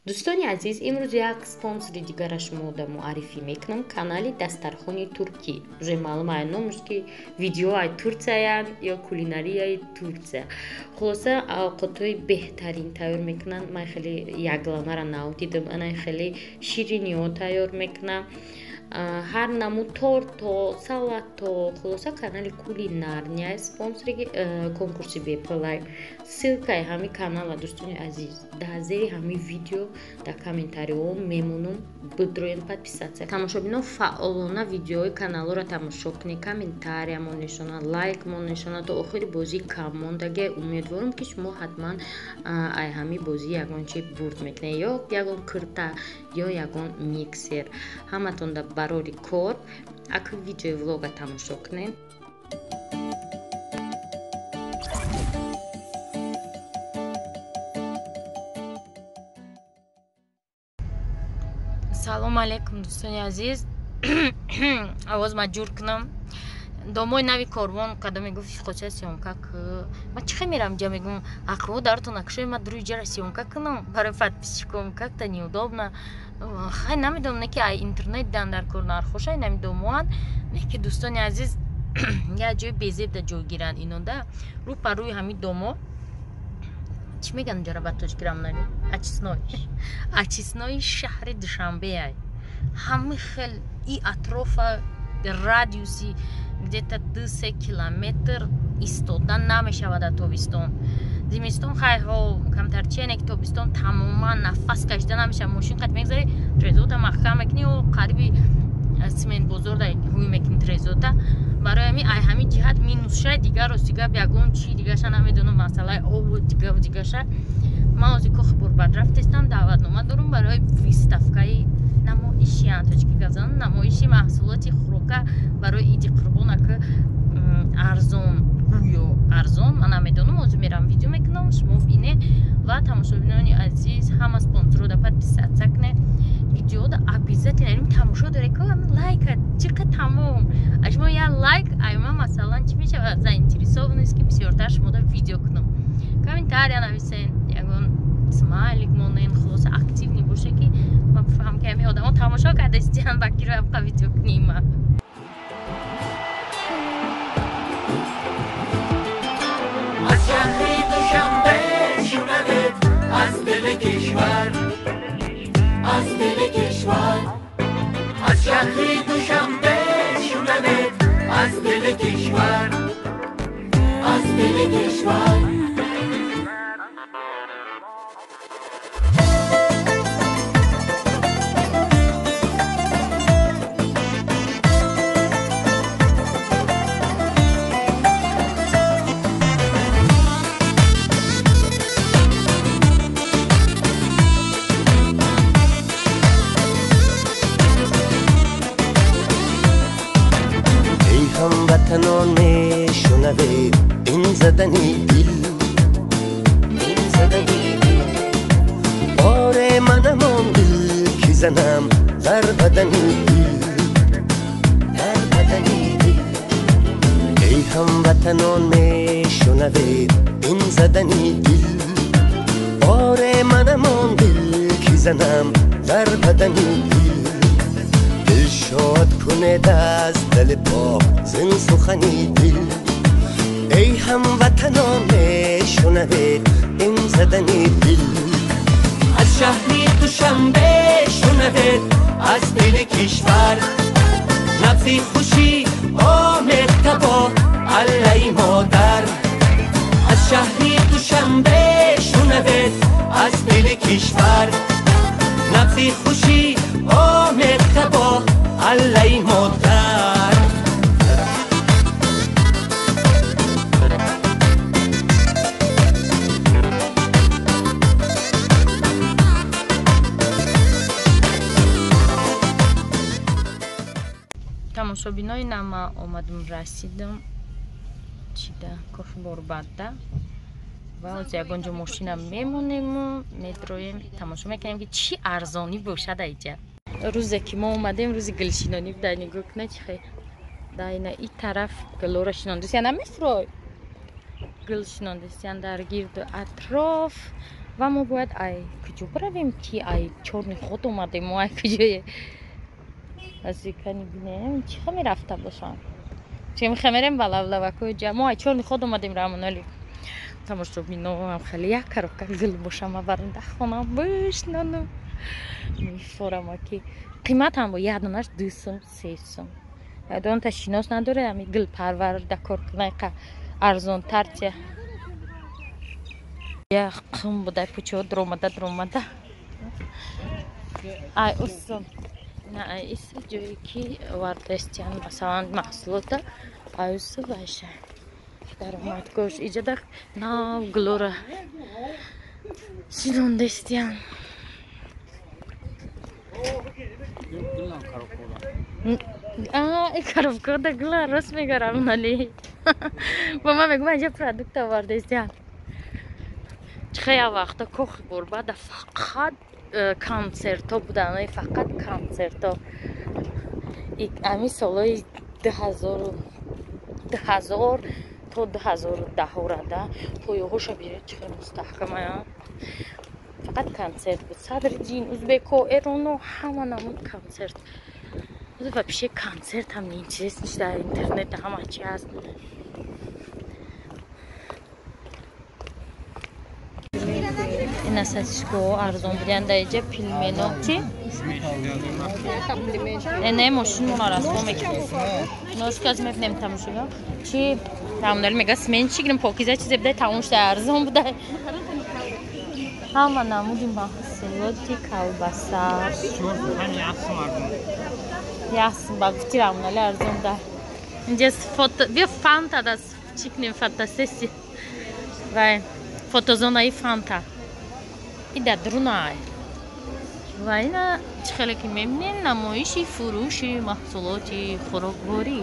Дӯстони азиз, имрӯз як спонсори дигара шумода муаррифӣ мекунам: канали Дастархони Туркӣ. Уже маълум ай номаш, ки видеоай Турсияянд ё кулинарияи Турсия. Хулоса, авқотҳои беҳтарин тайёр мекунанд. Ман хеле ягланара нав дидам, ана хеле шириниҳо тайёр мекунам, ҳар намуд тортҳо, салатҳо. Хулоса, канали кулинарный, спонсори конкурси бепулай. Ссылкаи ҳамин канала, дӯстони азиз, дар зери ҳамин видео дар комментариҳо мемонам, бидроен, подписаться. Тамошобино, фаъолона видеои каналҳоро тамошо кунед, комментариямо нишона, лайкмо нишона. То охири бозӣ кам мондагия. Умедворам, ки шумо ҳатман ай ҳамин бозӣ ягон чи бурд мекунед: ё ягон кирта, ё ягон миксер. Ҳаматонда барори кор. Ака, видеои влога тамошо кунед. Салому алейкум, дӯстони азиз. Овоз маҷур кунам. Домои нави Корвон кадо мегуфт, хоча съёмка ку. Ма чӣ хел мерам ҷа, мегум, ақво дарто накушои, ма дуруи ҷара съёмка кунам барои подписчиком, как-то неудобно. Хай, намедонам, не ки ай интернет дан дар кор нархошай намедомоанд, не ки, дӯстони азиз, як ҷои безебда ҷой гиранд инода, рӯ па рӯи ҳамин домо. Чӣ меган ҷара ба тоҷикирам? Нари очистной, очистной шаҳри Душанбеай. Ҳами хел и атрофа радиуси где-то 2-3 километр истода намешавад дар тобистон. Зимистон хайҳо камтар чене, ки тобистон тамоман нафас кашида намешавад. Мошин қат мегзари, трезота маҳкам мекунӣ, қариби симент бозор да ҳуй мекунӣ трезота. Барои ҳамин ай ҳамин ҷиҳат минус шай. Дигар, рости гап, ягон чи дигаша намедонам, масъалаи обу дигаву дигаша. Ман ҳозир Кохи Борбад рафтестам, даъватнома дорум барои выставкаи намоиши, тоҷики газан, намоиши маҳсулоти хӯрока барои Иди Қурбона, ки арзон, гӯё арзон. Ман намедонам, ҳозир мерам, видео мекунам, шумо бине. Ва тамошобинони азиз, ҳама спонсоруда подписаться кунед, видеода обязательно тамошо доре ку, лайка чиқа тамом. А шумо як лайк айма, масалан, чӣ мешавад, заинтересованность, ки бисёртар шумода видео кунам. Комментария нависен, ягон смайлик монен, хулоса, активный боше, ки ман бифаҳам, ки ҳамин одамо тамошо кардастиан, ба киро ҳамқа видео кунима. Аз шаҳри Душанбе шунавед, аз дили кишвар, аз дили кишвар. Аз шаҳри Душанбе шунавед, аз дили кишвар, аз дили кишвар. Ҳамватанон, мешунавед ин задани дил, ин задани дил? Оре, манам он дил, ки занам дар бадани дил, дар бадани дил. Эй ҳамватанон, мешунавед ин задани дил? Оре, манам он дил, ки занам дар бадани дил. Дил шод кунед аз дили пок зин сухани дил. Эй ҳамватанон, мешунавед ин задани дил? Аз шаҳри Душанбе шунавед, аз дили кишвар. Набзи хушӣ омехта бо аллаи модар. Аз шаҳри Душанбе шунавед, аз дили кишвар. Набзи хушӣ омехта бо аллаи модар. Тамошобинои нама, омадам, расидам чида, Кохи Борбадда, ва ҳозир ягон ҷо мошина мемонему медроем, тамошо мекунем, ки чӣ арзонӣ бошад айҷа. Рӯзе ки мо омадем, рӯзи гулшинонӣ буда. Нигоҳ кунед, чи хел дайна и тараф гулора шинондисян, намефурой, гул шинондисян дар гирду атроф. Ва мо бояд ай куҷо биравем, ки ай чорни худ омадем, мо ай куҷое азикани бинем, чӣ ха мерафта бошам, чи мехамерем ба лавлавакои ҷа. Мо ай чорни худ омадем. Рамонали тамошобиноам, хеле як коробка гул бошам, баронда хонам бишнану мефорама, ки қиматам бо як донаш 2 сум, 3 сум. Ядонта шинос надоре, ами гулпарварда кор кунайқа арзонтар тия. Як қум будай, пучо дромада дромада. Ай усум на, ай иса ҷое ки вардастиян, масалан, маҳсулота, ай усу вайша даромадгош. Иҷода нав гулора шинондастиян. Коробкода гула, рост мегарам. Нали ба ман мегӯм, инҷа продукт овардастиян. Чихе як вақта кохи гурбада фақат концертҳо буданд, фақат концертҳо. Ами солҳои 2000 то 2010 рада поёҳоша биред, чихе мустаҳкамая. Фақат концерт буд: Садриддин, узбеко, эроно, ҳама намуд концерт. Вообще концерт ҳам неинтерес ништа, интернет ҳама чи ҳаст. Ина сосискаҳо арзон буданд дар иҷа, пельмено. Чи не, мошинмона расво мекунем, ношказ мебинем. Тамошобино, чи тамонали мега, смен чи гирем? Покиза чизе будай, тамом шуда, арзон будай. Ҳама намуди маҳсулоти колбаса ясм ба гуфти рамонали арзон будай. Инҷа фото, биё фанта да чӣ кунем, фотосессия вай, фотозонаи фанта и дар дурунай. Ва ина чӣ хеле ки мебинем, намоиши фурӯши маҳсулоти хӯрокворӣ.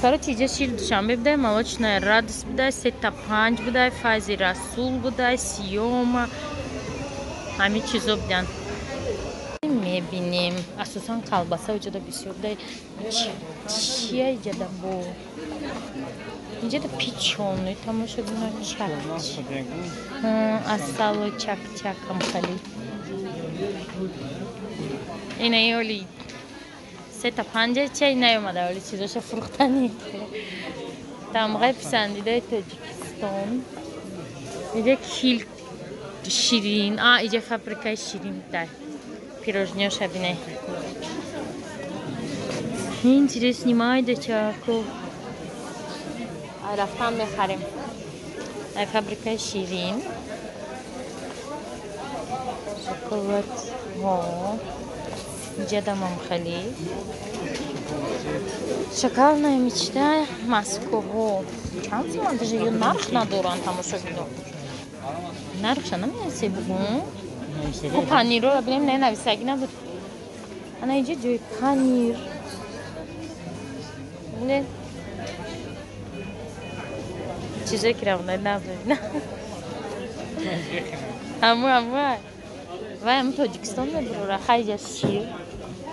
Короче, иҷа шири Душанбе будай, молочная радость будай, сета панҷ будай, Файзи Расул будай, Сиёма, ҳамин чизо буданд. Мебинем, асосан колбаса иҷода бисёр будай. Чия иҷода бо инҷода печёный, тамошобино, чак, асалу чак-чак ҳамхали. Ина оли сета панҷа чай наёмада, оли чизоша фурӯхтанӣ. Тамғаи писандидаи Тоҷикистон. Иҷа кил ширин, а иҷа фабрикаи ширин будай. Пирожниёша бинай. Интересный майдачако. Ай рафтан мехарем. Ай фабрикаи ширин. Шоколадҳо. Иҷадамам хеле. Шоколадная мечта, Москваҳо. Чанд сомон даже ё нарх надоранд, тамошобино. Нархша намедонем, бугум. Ку панирро бинем, не нависагӣ набуд. Ана иҷа ҷои панир. Не. Чизое ки равона набуд. Ҳаму ҳаму. Вай ҳаму Тоҷикистон мебурора, хайҷа шир.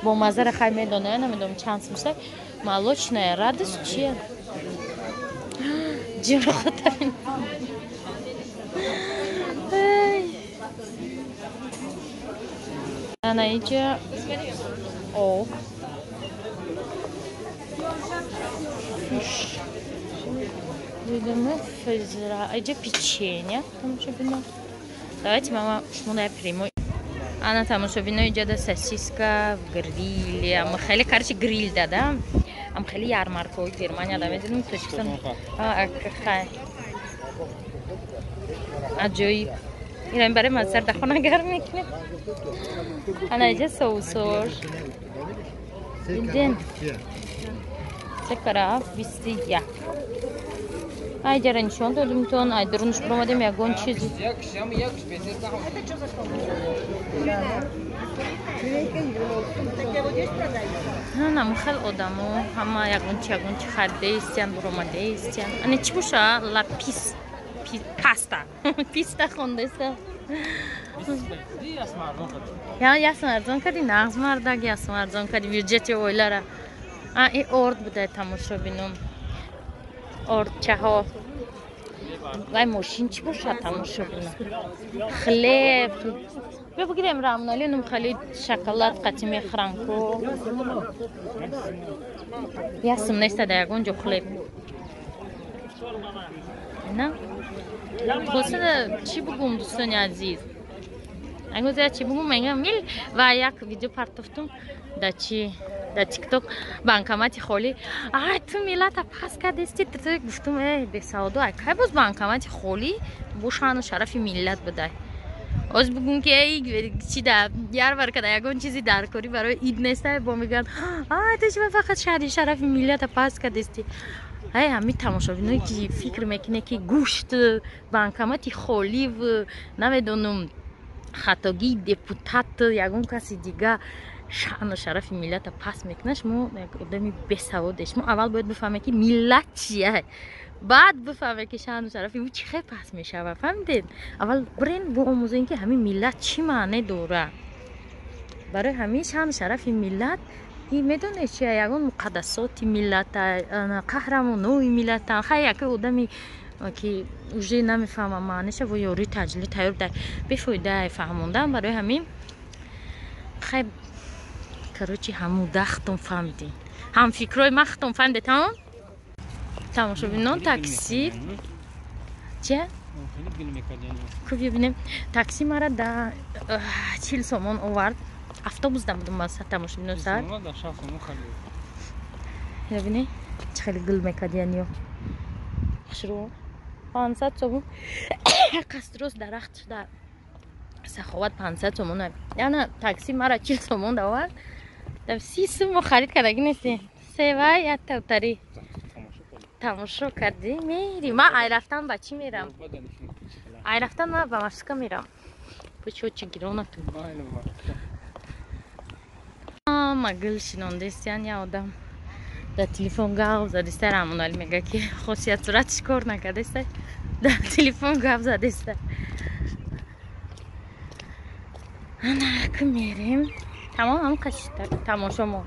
Бо маззара хай медонам, намедонам чанд сум. Молочная радость чия? Ҷироҳатарин. Ана иҷа об. Фиш. Видимо, физра. Иҷа печенье, тамошобино. Давайте, мама, шумо приму. Ана, тамошобино, иҷада сосиска в гриле. Ама хеле, короче, грил дада. Ам хеле ярмаркаҳои Германия да медидим, Тоҷикистон. Хай. Аҷоиб. Ина барои ма сар дар хона гарм мекунем. Ана иҷа соусор. Диден. Се 21. Ай ҷара нишон додимтон, ай дурунаш биромадем, ягон чизи. Нам хел одамо ҳама ягон чи ягон чи харидаистиян, буромадаистиян. Ана чӣ боша? Лапис паста. Писта хондаиста. Я ясм арзон кардӣ, нағз мардак, ясм арзон кардӣ бюджети оилара. А и орд будай, тамошобином. Ордчаҳо. Вай мошин чӣ бошад тамошо бина. Хлеб. Бия бигирем Рамонали нум хали шоколад қати мехӯрам ку. Як сум неста дар ягон ҷо хлеб. На? Хулоса чӣ бугум дӯстони азиз? Агар я чӣ бугум мегам мил ва як видео партофтум да чи дар тикток банкомати холӣ. Ай ту миллата пас кардести ту гуфтум э бесаводо ай кай боз банкомати холӣ бо шаъну шарафи миллат будай. Оз бугум ки эй чи да ярвар када ягон чизи даркорӣ барои ид неста бо мегӯянд ай ту чи фақат шаъни шарафи миллата пас кардести. Ай ҳами тамошобиное ки фикр мекунед ки гӯшт банкомати холив намедонам хатогии депутат ягон каси дига шаъну шарафи миллата пас мекунад, шумо як одами бесаводе. Шумо аввал бояд бифаҳмед ки миллат чия, баъд бифаҳмед ки шаъну шарафи ӯ чӣ хел пас мешавад. Фаҳмидед? Аввал бирен биомӯзем ки ҳамин миллат чӣ маъне дорад. Барои ҳамин шаъну шарафи миллат и медонед чи ягон муқаддасоти миллата, қаҳрамонои миллата. Хай яке одами ки уже намефаҳмам маънеша во ёрии таҷлӣ тайёр дар бефоида фаҳмондан. Барои ҳамин хай короче ҳамудахтон фаҳмидем, ҳамфикрои махтон фаҳмидед. Тамом тамошобинон такси чи ку бибинем. Такси мара да 40 сомон овард. Автобус да будум ман тамошобинон сар. Бибине чӣ хеле гул мекардиян ё хушрӯ 500 сомон қасдрост дарахт шуда саховат 500 сомон. Яна такси мара 40 сомон давард. Да 30 сум харид кардаги нести. Сева я тавтари. Тамошо кардӣ мери. Ман ай рафтан ба чӣ мерам? Ай рафтан ман ба Москва мерам. Бо чӣ гиронату. Ама гул шинондестиян я одам. Дар телефон гап задеста. Рамонали мега ки хосият суратиш кор накардеста. Дар телефон гап задеста. Ана ку мерем. Тамом ҳам қашита тамошомо.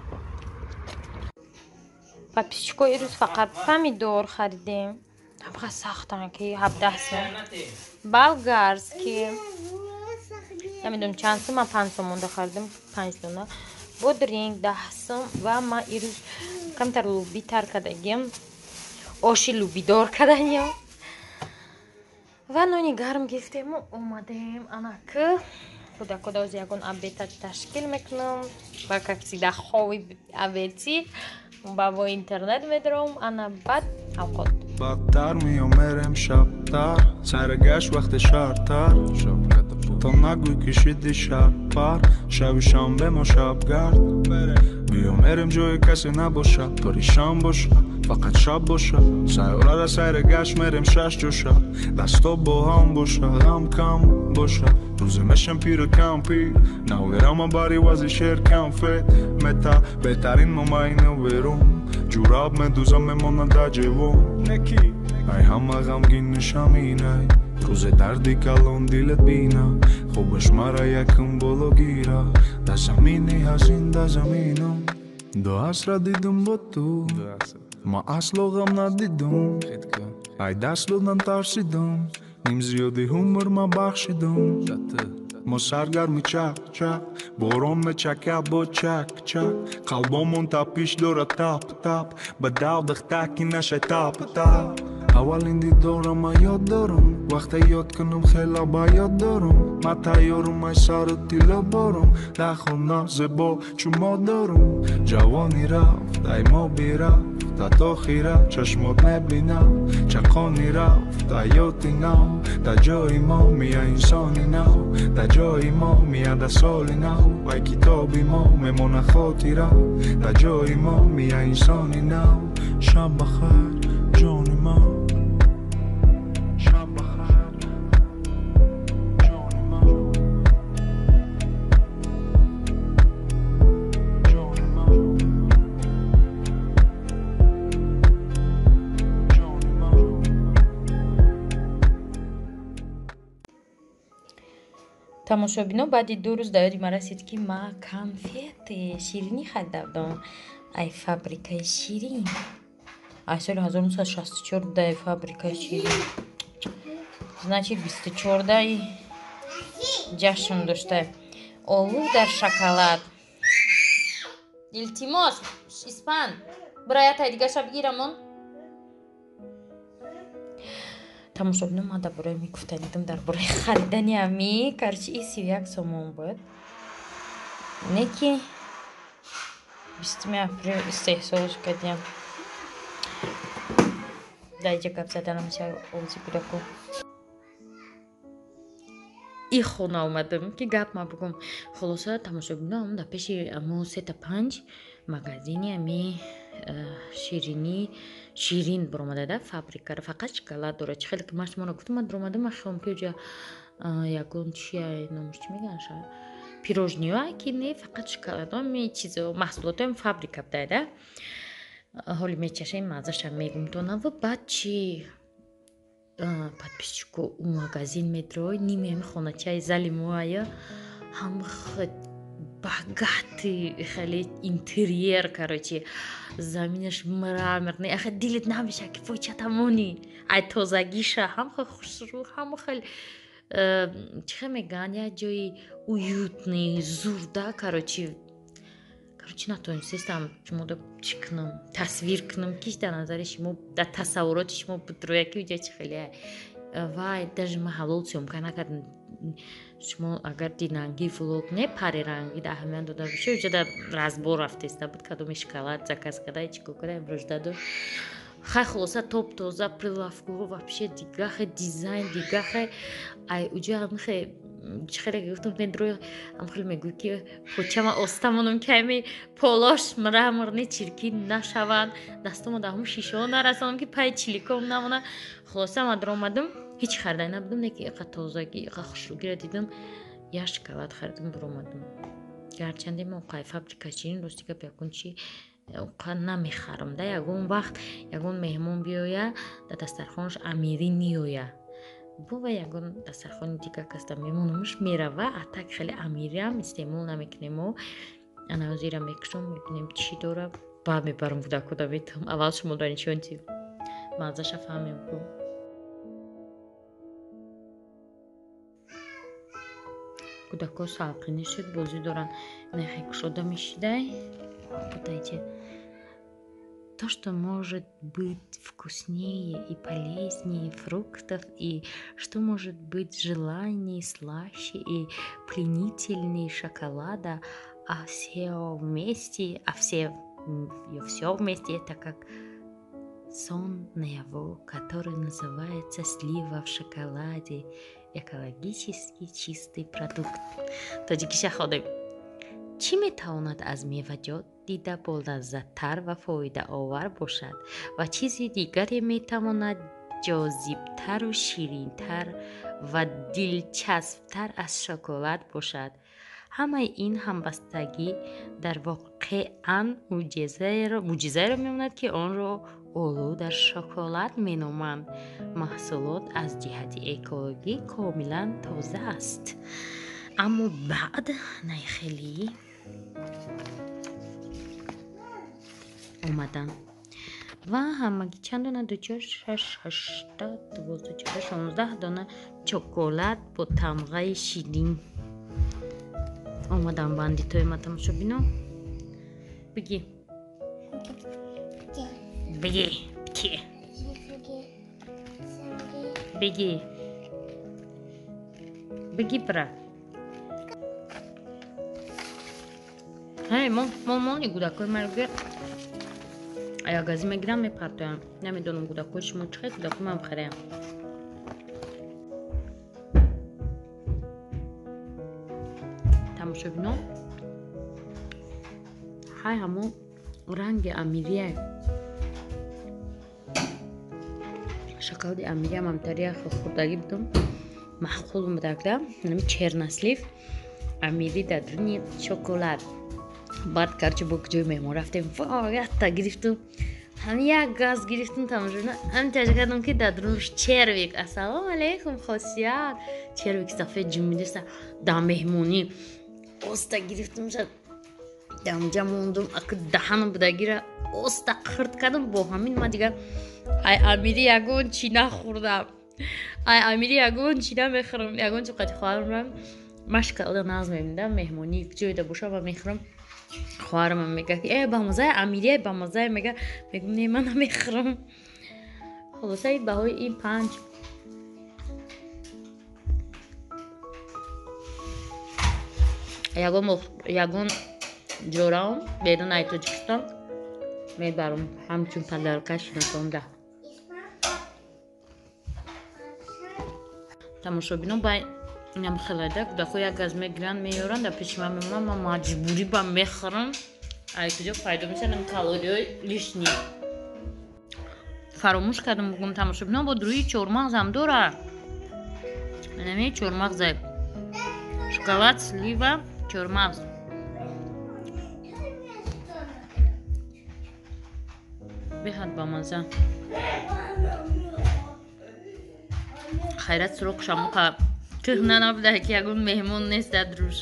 Подписчико ирӯз фақат помидор харидем. Ҳамқа сахтан ки 17 сом. Болгарский. Намедонам чанд сум, ман 5 сомонда харидем, 5 дона. Бодринг 10 сом ва ман ирӯз камтар луби тар кардагим. Оши лубидор карданем. Ва нони гарм гирифтему омадем. Ана ки кӯдакода оз ягон обеда ташкил мекунам ва как всегда хови обети ба бо интернет медорам. Ана баъд авқот. Бадтар меомерем шабтар, саргашт вақти шартар. То нагӯй кишиди шарпар, шаби шанбе мо шабгард. Биёмерем ҷои касе набошад, паришон боша, фақат шаб боша. Сайёрара сайри гашт мерем шаш ҷоша, дасто бо ҳам боша, ғам кам боша. Рӯзе мешам пиру кампир, наверама бари вази шер конфет. Мета беҳтарин момайну берун, ҷураб медузам мемонад дар ҷевон. Ай ҳама ғамгин нишаминай, рӯзе дарди калон дилат бина. Хобаш мара якум боло гира, дар замини ҳазин дар заминам. Ду асра дидум бо ту, ма асло ғам надидум. Ай даст додан тарсидум, ним зиёди умр ма бахшидум. Мо саргарми чак-чак, борон мечакад бо чак-чак. Қалбомон тапиш дорад тап-тап, ба дав духтаки нашай тап-тап. Аввалин дидорам ма ёд дорам, вақте ёд кунам хела ба ёд дорам. Ма тайёрам ай сару тилло борам, дар хона зебо чун мо дорам. Ҷавонӣ рафт, ай мо бирафт, то хира чашмот мебинам. Чақони рафт, ҳаёти нав, дар ҷои мо мия инсони нав. Дар ҷои мо мия дар соли нав, вай китоби мо мемонад хотира. Дар ҷои мо мия инсони нав. Шаб бахайр, ҷони ман. Шаб бахайр, ҷони ман. Ҷони ман. Ҷони ман. Тамошобино баъди 2 рӯз дар ёди ман расид ки ма конфети ширинӣ харида будам ай фабрикаи ширин. Ай соли 1964 дар фабрикаи ширин. Значит, 24-даи ҷашн дошта. Олу дар шоколад. Илтимос, испан. Бира ятай дигаша бигирамон. Тамошобино, ман дар бораи мегуфтанидам, дар бораи харидани ами. Короче, и 31 сомон буд. Не ки 20 апрел истеҳсолш кардем. Дар иҷа гап заданам овози кӯдаку. И хона омадам ки гап ма бугум. Хулоса, тамошобино, дар пеши мо сета панҷ магазини ами ширинӣ ширин буромада да фабрикара, фақат шоколад дорад. Чӣ хеле ки ман шуморо гуфтам, ман дуромадам, ман хелом ки уҷа ягон чия номаш чӣ мегӯянд ша пирожниё ки не, фақат шоколадоми чизо маҳсулотои фабрика будай да. Ҳоли мечашем, маззаша мегум тонаву баъд чи подписчику у магазин медрой нимеми хоначаи зали моая ҳам богатый хеле интерьер, короче, заминаш мраморный, аха дилет намеша ки початамони ай тозагиша ҳам хел хушрӯ, ҳам хел чӣ хел мегӯянд, як ҷои уютный зурда, короче. Короче, натонистам шуморо чӣ кунам, тасвир кунам, ки дар назари шумо, дар тасаввуроти шумо будроя ки уҷа чӣ хеле. Вай даже ман ҳалол съёмка накардам. Шумо агар динанги влог не париранги да аҳамият дода бошед, уҷа дар разбор рафтеста буд, кадоми шоколад заказ карда, чӣ кор карда имрӯз даду. Хай, хулоса, топ тоза прилавкаҳо вообще дигахе дизайн дигахе. Ай уҷа ҳамхе чӣ хеле гуфтам, медрои ҳамхел мегӯй ки почама остамонам ки ами полош мраморный чиркин нашаванд, дастома дар ҳамун шишаҳо нарасонам ки пайи чиликом намона. Хулоса, ман даромадам, ҳеҷ харида набудам, не ки иқа тозагӣ, иқа хушрӯгиро дидам, як шоколад харидам, буромадам. Гарчанде мо қай фабрика ширин, рости гап, ягон чи қа намехарам да. Ягон вақт ягон меҳмон биёя, дар дастархонаш амирӣ меоя, бова ягон дастархони дигар касда мемонамш мерава, а так хеле амириам истеъмол намекунем. Мо ана ҳозира мекушом, мебинем чӣ дора, баъд мебарам кӯдакода метавам. Аввал шумо дар нишонти маззаша фаҳмем ку. Кӯдакҳо салқинӣ шуд, бозӣ доранд. Нехе кушода мешидай. Подайте. То, что может быть вкуснее и полезнее фруктов, и что может быть желаннее, слаще и пленительнее шоколада, а все вместе это как сон наяву, который называется слива в шоколаде, экологически чистый продукт. Тоҷикиша ходем. Чӣ метавонад аз меваҷот дида болаззаттар ва фоидаовар бошад ва чизи дигаре метавонад ҷозибтару ширинтар ва дилчасптар аз шоколад бошад? Ҳамаи ин ҳамбастагӣ дар воқеан мӯъҷизаеро мемонад, ки онро олу дар шоколад меноманд. Маҳсулот аз ҷиҳати экологӣ комилан тоза аст. Аммо баъд найхелӣ омадан ва ҳамагӣ чанд дона, ду, чор, шаш, ҳашта, 12, 14, 16 дона чоколад бо тамғаи ширин омадан. Бандитои ма, тамошобино, бигӣ, бигӣ, ки бигӣ, бигӣ, бра. Ҳай, мони кӯдакҳои маро аягазӣ мегирам, мепартоям. Намедонам, кӯдакҳои шумо чӣ хел, кӯдакҳои ман хареям. Тамошобино, ҳай, ҳамон ранги амирия, шоколади амириам ҳамтария хурдагӣ будам, маъқул будакда, нами чернослив амири дар дуни шоколад. Баъд, короче, бо ҷои меҳмон рафтем, якта гирифтум, ҳам як газ гирифтум, тамошобино, ҳамташ кардам ки дар дурунаш червик. Ассалому алайкум, хосият, червик сафед ҷумидаста. Дар меҳмонӣ оста гирифтум, дар онҷа мондум, аки даҳанам будагира оста қирт кардам. Бо ҳамин ман дигар ай амири ягон чӣ нахӯрдам. Ай амири ягон чи намехӯрам, ягон чи қати хоҳарам машкалда нағз мебинам, меҳмонӣ ҷойда боша ва мехӯрам. Хоҳарам мега ки э бамазае амирия бамазае мега, мегум не, ман намехӯрам. Хулосаи баҳои ин панҷ ягон ҷораам берун ай Тоҷикистон мебарам ҳамчун подарка шиносонда. Тамошобино ба инам хелада кӯдакҳо як газ мегиранд, меёранд, дар пеши ман мемонанд, ман маҷбурӣ ба мехӯрам. Ай куҷо пайдо мешаванд калориҳои лишний? Фаромӯш кардам бугум, тамошобино, бо рӯи чормағзам дора. Инами чормағзе, шоколад, слива, чормағз. Беҳад бамаза. Хайрат, срок шамуқа кӯҳна набуда, ки ягон меҳмон нест дар рӯз.